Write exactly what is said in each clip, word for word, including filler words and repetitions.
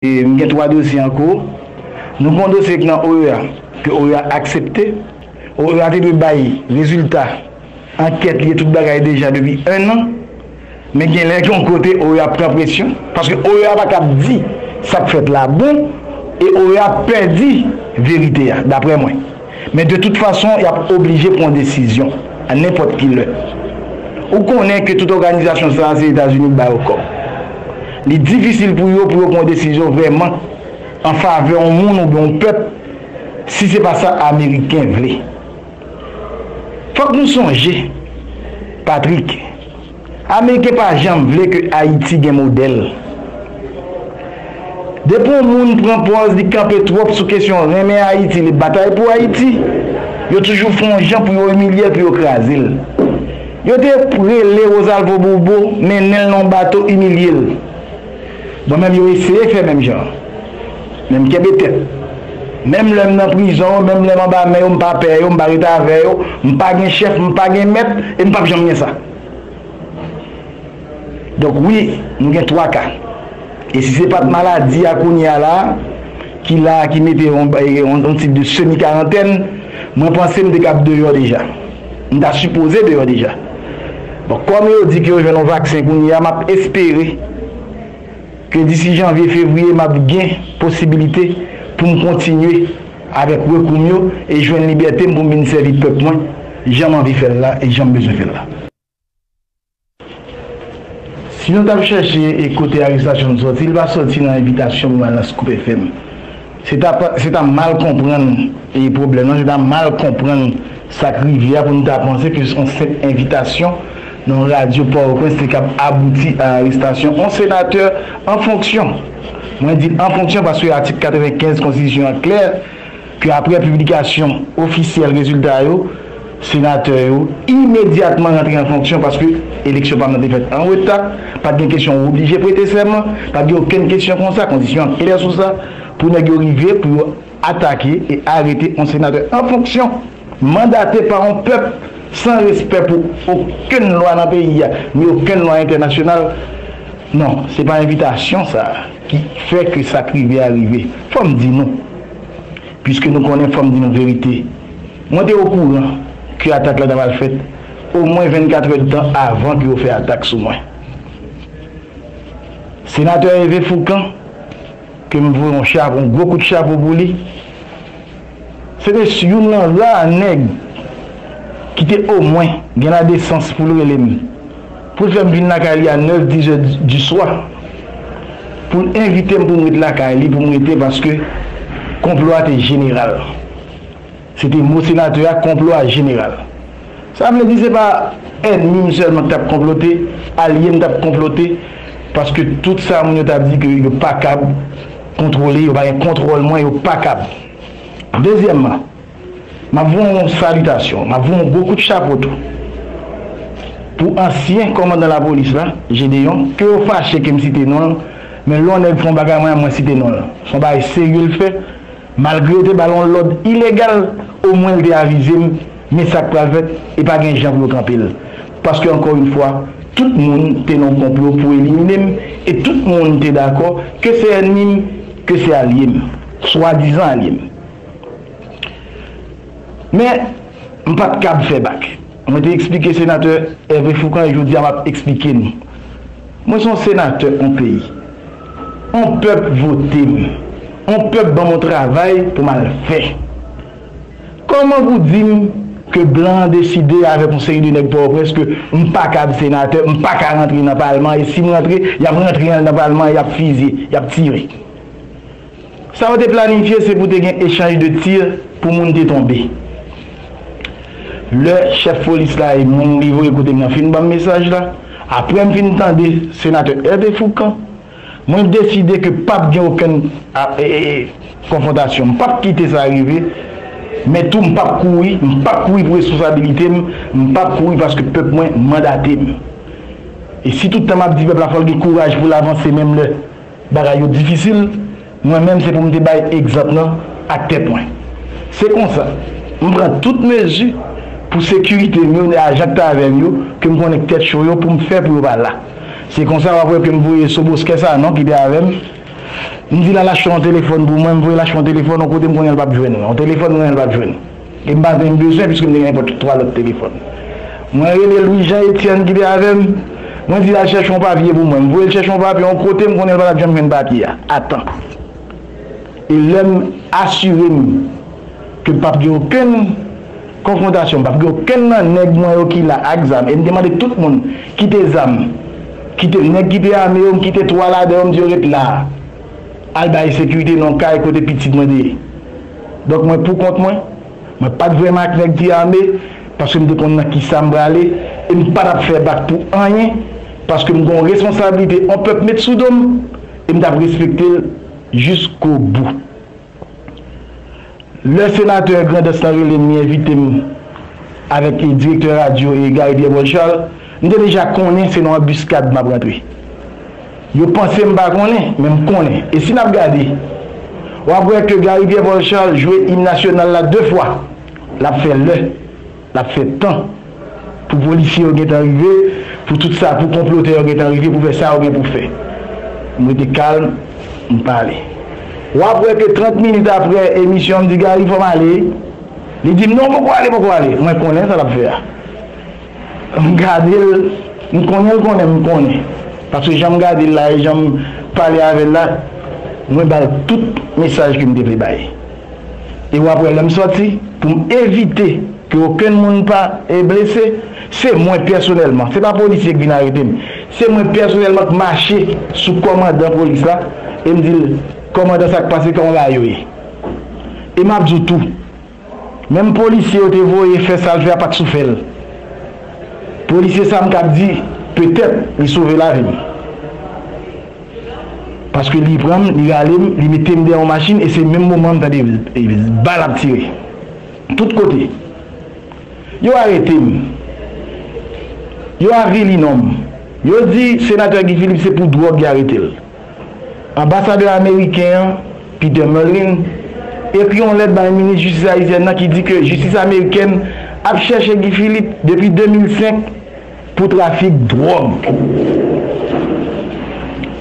E m gen twa dosye ankò. Nou gen yon dosye k nan O E A, ke O E A aksepte. O E A te dwe bay rezilta ankèt li e tout bagay deja depi enn an. Men gen lè gen yon kote O E A pran presyon, paske O E A pa kab di sa k fèt la bon, e O E A pèdi verite a, daprè mwen. Men de tout fason, y ap oblije pran yon desizyon a nenpòt ki lè. Ou konnen ke tout òganizasyon sa a, se Etazini k ba yo kòb. Li difisil pou yo, pou yo pran yon desizyon vrèman an favè yon moun oubyen yon pèp, si se pa sa Ameriken vle. Fòk nou sonje, Patrick, Ameriken pa janm vle ke Ayiti gen modèl. Depi yon moun pran pòz li kanpe twòp sou kesyon renmen Ayiti, li batay pou Ayiti, yo toujou fè yon jan pou yo imilye l, pou yo kraze l. Yo te rele Rosalvo Bobo, mennen l nan yon bato, imilye l. Bon, menm yo eseye fè menm jan. Men m kenbe tèt. Menm lè m nan prizon, menm lè m anba men yo, m pa pè yo, m pa rete avè yo, m pa gen chèf, m pa gen mèt, e m p ap janm gen sa. Donk wi, nou gen twa ka. E si se pa t maladi a kounye a la, ki la, ki mete yon, yon, yon tip de semi karantèn, mwen panse m te kab deyò deja. M ta sipoze deyò deja. Bon, kòm yo di ke yo jwenn yon vaksen kounye a, m ap espere ke disi janvye, fevriye, m ap gen posibilite pou m kontinye avèk rekou m yo e jwenn libète m pou m vin sèvi pèp mwen jan m anvi fè l la e jan m bezwen fè l la. Si nou t ap chèche e kote arestasyon m sòti, li pa sòti nan envitasyon pou m al nan Scoop F M. Se ta, se ta mal konprann e pwoblèm nan, se ta mal konprann sa k rive a pou nou ta panse ke se yon senp envitasyon nan yon radyo Pòtoprens te kab abouti a arestasyon yon senatè an fonksyon. Mwen di an fonksyon paske atik katrevenkenz konstitisyon an klè ke apre piblikasyon ofisyèl rezilta yo, senatè yo imedyatman rantre an fonksyon paske eleksyon pa t nan te fèt an reta, pa t gen kesyon ou oblije prete sèman, pa t gen okenn kesyon konsa, konstitisyon an klè sou sa, pou nèg yo rive pou yo atake e arete yon senatè an fonksyon, mandate pa yon pèp san respè pou okenn lwa nan peyi a, ni okenn lwa entènasyonal. Non, se pa envitasyon sa a ki fè ke sa k rive a rive. Fò m di nou, piske nou konnen, fò m di nou verite. Mwen te okouran ke atak la t ap al fèt omwen vennkat èdtan avan ke yo fè atak sou mwen. Senatè Hervé Fourcand, ke m voye yon chapo, yon gwo kout chapo pou li. Se te youn nan ra nèg ki te omwen gen ladesans pou l rele m, pou l fè m vin lakay li a nèf, diz è di swa, pou l envite m pou m ret lakay li, pou m rete, paske konplo a te jeneral. Se te mo senatè a, konplo a jeneral. Sa vle di se pa ènmi m sèlman k t ap konplote, alye m t ap konplote, paske tout sa moun yo t ap di ke yo pa kab kontwole, yo pa gen kontwòl mwen, yo pa kab. Dezyèmman, m ap voye yon salitasyon, m ap voye yon gwo kout chapo tou pou ansyen kòmandan lapolis la, Gédéon, ke yo fache ke m site non l, men lè yon nèg fè yon bagay mwen, mwen site non l. Se yon bagay serye l fè, malgre yo te ba l yon lòd ilegal, omwen l te avize m, men sa k pral fèt, e pa gen jan pou yo kanpe l. Paske, ankò yon fwa, tout moun te nan yon konplo pou elimine m, e tout moun te dakò, ke se ènmi m, ke se alye m, swadizan alye m. Men, m pa t kab fè bak. Mwen te eksplike senatè Hervé Fourcand e jodi a m ap eksplike nou. Mwen se yon senatè yon peyi. Yon pèp vote m. Yon pèp ban m yon travay pou m al fè. Kòman pou di m ke blan an deside avèk yon seri de nèg Pòtoprens ke m pa kab senatè, m pa ka rantre nan palman, e si m rantre, y ap rantre nan palman, y ap fizye, y ap tire. Sa yo te planifye, se pou te gen echanj de tir pou moun te tonbe. Lè chèf polis la e moun li voye kote m nan fin ban m mesaj la, apre m fin tande senatè Hervé Fourcand, mwen deside ke p ap gen okenn, a, e, e, e, konfwontasyon. M p ap kite sa rive, men tou m p ap kouri, m p ap kouri pou responsabilite m, m p ap kouri paske pèp mwen mandate m. E si tout tan m ap di pèp la fò l gen kouraj pou l avanse menm lè bagay yo difisil, mwen menm se pou m te bay egzanp nan ak tèt mwen. Se konsa, m pran tout mezi pou sekirite m yo, ajan k t avè m yo, ke m konnen k tèt cho yo, pou m fè pou yo pa la. Se konsa w ap wè ke m voye Soboskè Sanon ki te avè m, M di l al achte yon telefòn pou mwen, m voye l achte yon telefòn, yon kote m konnen l p ap jwenn. Yon telefòn m konnen l p ap jwenn. E m pa t menm bezwen, piske m te gen nenpòt twa lòt telefòn. Mwen rele Louis Jean Etienne ki te avè m. Mwen di l al chèche yon papye pou mwen. M voye l chèche yon papye, yon kote m konnen l pa t ap janm jwenn papye a. Atan. E lè m asire m ke p ap gen okenn konfwontasyon, p ap gen okenn nan nèg mwen yo ki la ak zam. E m te mande tout moun kite zam, kite nèg ki te ame yo, m kite twa ladan yo, m di yo ret la. Al bay sekirite nan kay kote pitit mwen te ye. Donk mwen pou kont mwen, mwen pa t vrèman ak nèg ki ame, paske m te konn nan kisa m prale, e m pa t ap fè bak pou anyen, paske m gen yon responsablite yon pèp met sou do m, e m t ap respekte l jiskobou. Lè senatè Grandans lan rele m, li envite m avèk direktè radyo e Gary Pierre Paul Charles, m te deja konnen se nan anbiskad m ap rantre. Yo panse m pa konnen, men m konnen. E si n ap gade, w ap wè ke Gary Pierre Paul Charles jwe im nasyonal la de fwa. L ap fè lè, l ap fè tan. Pou polisye yo gentan rive, pou tout sa, pou konplotè yo gentan rive, pou fè sa yo gen pou fè. M rete kalm, m pale. W ap wè ke trant minit apre emisyon an, m di, Gary, fò m ale. Li di m, non, poko ale, poko ale. Mwen konnen sa l ap fè a. M gade l, m konnen l konnen m konnen. Paske jan m gade l la e jan m pale avè l la, mwen ba l tout mesaj ke m te vle bay. E w ap wè lè m sòti, pou m evite ke okenn moun pa e blese, se mwen pèsonèlman, se pa polisye k vin arete m, se mwen pèsonèlman k mache sou kòmandan polis la, e m di l, kòmandan, sa k pase, kòman bagay yo ye? E m ap di w tou, menm polisye yo te voye fè sa l fè a pa t sou fè l. Polisye sa m kab di, petèt li sove lavi m. Paske li pran m, li rale m, li mete m dèyè yon machin e se menm moman m tande bal ap tire. Tout kote. Yo arete m. Yo avili non m. Yo di senatè Guy Philippe se pou dwòg y arete l. Anbasadè ameriken an, Peter Mullin, ekri yon lèt bay minis jistis ayisyèn nan ki di ke jistis amerikèn ap chèche Guy Philippe depi de mil senk pou trafik dwòg.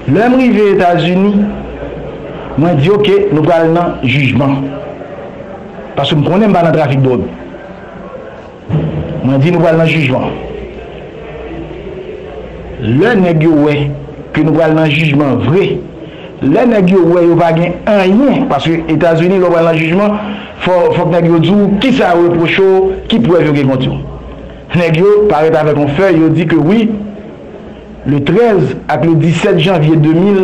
Lè m rive Etazini, mwen di, oke, nou pral nan jijman. Paske m konnen m pa nan trafik dwòg. Mwen di nou pral nan jijman. Lè nèg yo wè ke nou pral nan jijman vre, lè nèg yo wè yo pa gen anyen, paske Etazini, lè w pral nan jijman, fò, fòk nèg yo di w kisa yo repwoche w, ki prèv yo gen kont yo. Nèg yo parèt avèk yon fèy, yo di ke wi, le trèz ak le disèt janvye de mil,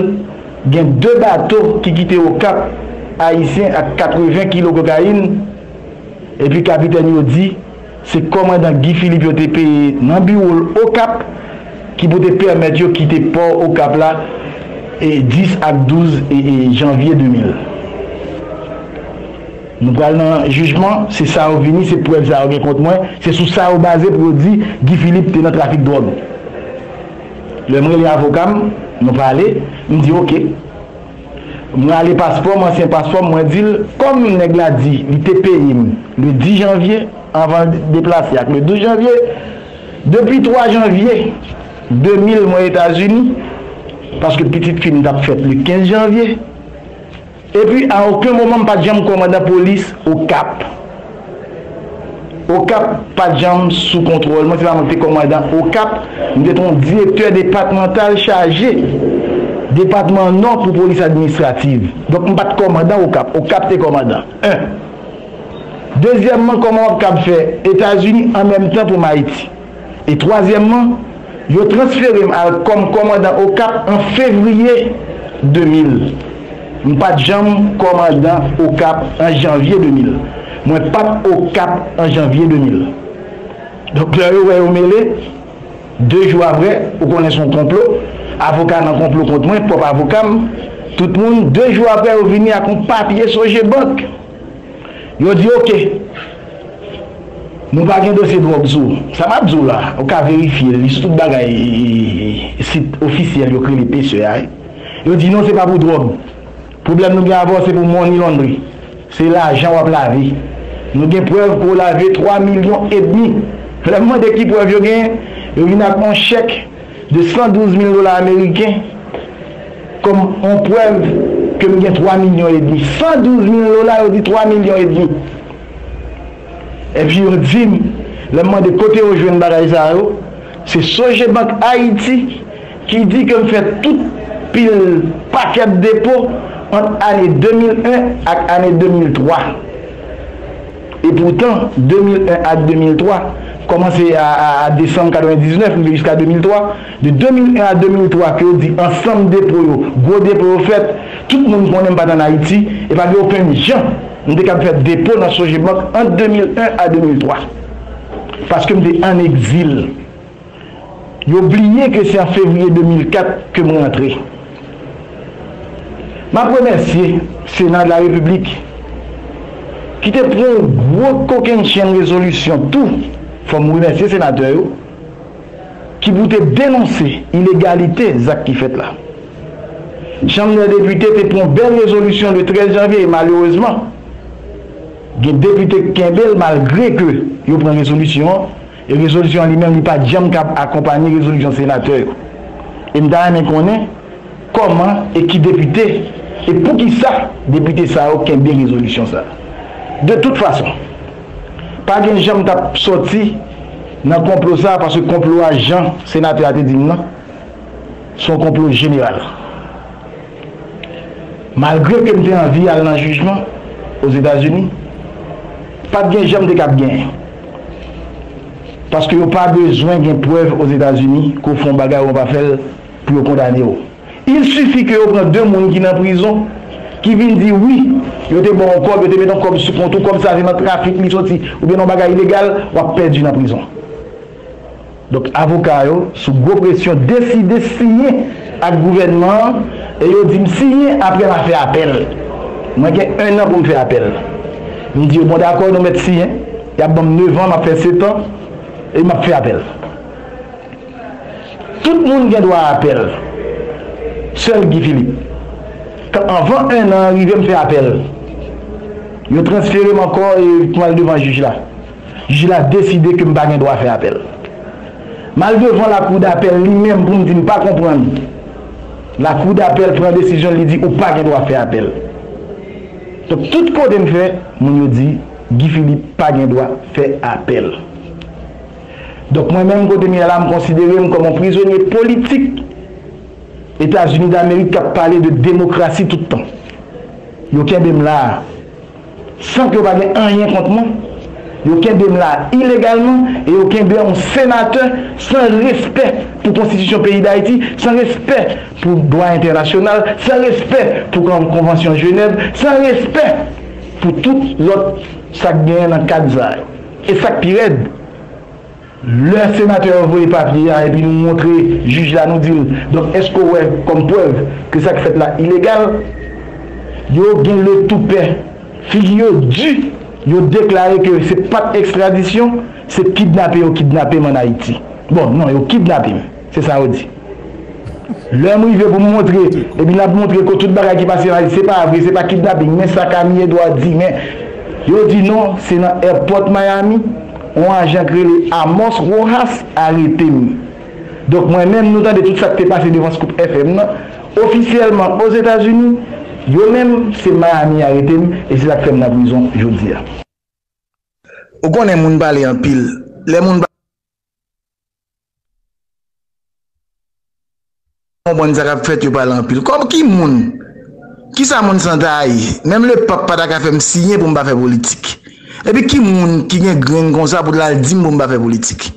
gen de bato ki kite Okap, ayisyen ak katreven kilo kokayin, epi kapitèn yo di se kòmandan Guy Philippe yo te peye nan biwo l Okap ki pou te pèmèt yo kite pò Okap la e dis ak douz e, e janvye de mil. Nou pral nan jijman, se sa yo vini, se prèv sa yo gen kont mwen, se sou sa yo baze pou yo di Guy Philippe te nan trafik dwòg. Lè m rele avoka m, nou pale, m di oke. M rale paspò m, ansyen paspò m, mwen di l, kòm nèg la di li te peye m le dis janvye, anvan l deplase ak le douz janvye, depi twa janvye de mil mwen Etazini, paske pitit fi m t ap fèt le kenz janvye, epi a okenn moman m pa t janm kòmandan polis Okap. Okap pa t janm sou kontwòl mwen, se pa mwen ki te kòmandan Okap, m te t yon direktè depatmantal chaje depatman Nò pou polis administrativ. Donk m pa t kòmandan Okap, Okap te kòmandan. En. Dezyèmman, kòman w ap kab fè Etazini an menm tan pou m Ayiti? E twazyèmman, yo transfere m al kòm kòmandan Okap an fevriye de mil. M pa t janm kòmandan Okap an janvye de mil. Mwen pa t Okap an janvye de mil. Donk, lè yo wè yo mele, de jou apre, ou konnen se yon konplo, avoka nan konplo kont mwen, pwòp avoka m, tout moun, de jou apre, yo vini ak yon papye Sogebank. Yo di, oke, nou pa gen dosye dwòg sou ou. Sa m ap di w la, ou ka verifye l, li sou tout bagay, e, e, e, sit ofisyèl yo k rele P S E a, wi. Yo di, non, se pa pou dwòg. Pwoblèm nou gen avè w, se pou money laundry. Se lajan w ap lave. Nou gen prèv ke w lave twa milyon edmi. Lè m mande ki prèv yo genyen, yo vin ak yon chèk de san douz mil dola ameriken kòm yon prèv Ke m gen twa milyon edmi, san douz mil dola, yo di twa milyon edmi. Epi yo di m, lè m mande kote yo jwenn bagay sa yo, se Sogebank Ayiti ki di ke m fè tout pil pakèt depo ant ane de mil en ak ane de mil twa. E poutan, de mil en ak de mil twa, kòmanse a, a, a desanm katrevendiznèf, rive jiska de mil twa, de de mil en a de mil twa, ke yo di ansanm depo yo, gwo depo yo fèt, tout moun konnen m pa t ann Ayiti, e pa gen okenn jan m te kab fè depo nan Sogebank ant de mil en a de mil twa. Paske m te ann egzil. Yo bliye ke se an fevriye de mil kat ke m rantre. M ap remèsye Sena de la Repiblik ki te pran yon gwo kokennchenn rezolisyon tou, fò m remèsye senatè yo, ki pou te denonse ilegalite zak ki fèt la. Chanm dè Depite te pran yon bèl rezolisyon le trèz janvye e malerezman, gen depite k kenbe l malgre ke yo pran rezolisyon an, e rezolisyon an li menm li pa t janm kab akonpanye rezolisyon senatè yo. E m ta renmen konnen kòman e ki depite e poukisa depite sa yo kenbe rezolisyon sa. De tout fason, pa gen jan m t ap sòti nan konplo sa paske konplo a jan senatè a te di m nan, se yon konplo jeneral. Malgre ke m te anvi al nan jijman Ozetazini, pa t gen jan m te kab genyen. Paske yo pa bezwen gen prèv Ozetazini ke w fè yon bagay ou pa fè l pou yo kondane w. Il sifi ke yo pran de moun ki nan prizon, ki vin di wi, yo te ba w kòb, yo te met yon kòb sou kont ou, kòb sa se nan trafik li soti, oubyen nan bagay ilegal, w ap pèdi nan prizon. Donk, avoka yo, sou gwo presyon, deside siyen ak gouvènman an, e yo di m siyen apre m a fè apèl. Mwen gen ennan pou m fè apèl. M di yo, bon, dakò, nou mèt siyen. Y ap ban m nevan, m ap fè setan, e m ap fè apèl. Tout moun gen dwa a apèl. Sèl Guy Philippe. Kan, anvan ennan an rive, m fè apèl. Yo transfere m ankò e pou m al devan jij la. Jij la deside ke m pa gen dwa fè apèl. M al devan lakou dapèl li menm pou m di m pa konprann. Lakou dapèl pran desizyon l, li di ou pa gen dwa fè apèl. Donk, tout kote m fè, moun yo di Guy Philippe pa gen dwa fè apèl. Donk, mwen menm kote m ye la, m konsidere m kòm yon prizonye politik Etazini Damerik k ap pale de demokrasi tout tan. Yo kenbe m la a. San ke yo pa gen anyen kont mwen, yo kenbe m la ilegalman e yo kenbe yon senatè san respè pou konstitisyon peyi Dayiti, san respè pou dwa entènasyonal, san respè pou kon- konvansyon Jenèv, san respè pou tout lòt sa k genyen nan kad sa yo. E sa k pi rèd, lè senatè yo voye papye a epi nou montre jij la, nou di l, donk, èske w wè kòm prèv ke sa k fèt la ilegal? Yo gen le toupè, figi yo di, yo deklare ke se pa t ekstradisyon, se kidnape yo kidnape m ann Ayiti. Bon, non, yo kidnape m. Se sa yo di. Lè m rive pou m montre, epi n ap montre ke tout bagay ki pase la, se pa vre, se pa kidnaping, men sa Camille Edouard di, men yo di non, se nan airport Miami, yon ajan k rele Amos Rojas arete m. Donk, mwen menm, nou tande tout sa k te pase devan Scoop F M nan, ofisyèlman Ozetazini, yo menm, se Miami arete m, e se sa k fè m nan prizon jodi a. Ou konnen moun pale anpil. Lè moun pa konprann sa k ap fèt, yo pale anpil. Kòm ki moun? Kisa moun sa ta ye? Menm Lepap pa ta ka fè m siyen pou m pa fè politik. Epi ki moun ki gen grenn konsa pou l al di m pou m pa fè politik?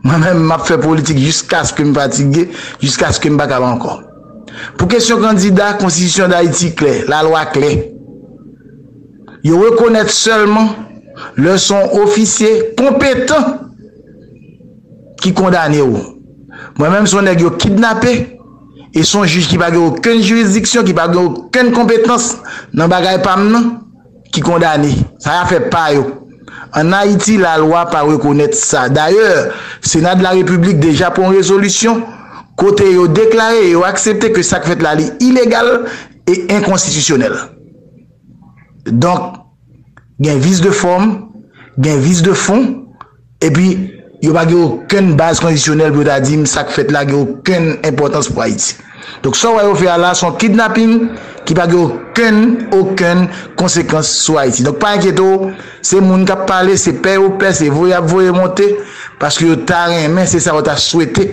Mwen menm, m ap fè politik jiskaske m fatige, jiskaske m pa kab ankò. Pou kesyon kandida, konstitisyon Dayiti klè, lalwa klè. Yo rekonèt sèlman lè se yon ofisye konpetan ki kondane w. Mwen menm, se yon nèg yo kidnape, e se yon jij ki pa gen okenn jiridiksyon, ki pa gen okenn konpetans nan bagay pa m nan, ki kondane. Sa y a fè pa yo. Ann Ayiti, lalwa pa rekonèt sa. Dayè, Sena de la Repiblik deja pran yon rezolisyon kote yo deklare e yo aksepte ke sa k fèt la, li ilegal e enkonstitisyonèl. Donk, gen vis de fòm, gen vis de fon, epi yo pa gen okenn baz konstitisyonèl pou yo ta di m sa k fèt la gen okenn enpòtans pou Ayiti. Donk sa w wè yo fè a la se yon kidnaping ki pa gen okenn, okenn konsekans sou Ayiti. Donk pa enkyete w, se moun k ap pale, se pè yo pè, se voye y ap voye monte, paske yo ta renmen, se sa yo ta swete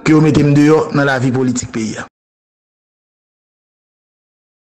ke yo mete m deyò nan lavi politik peyi a.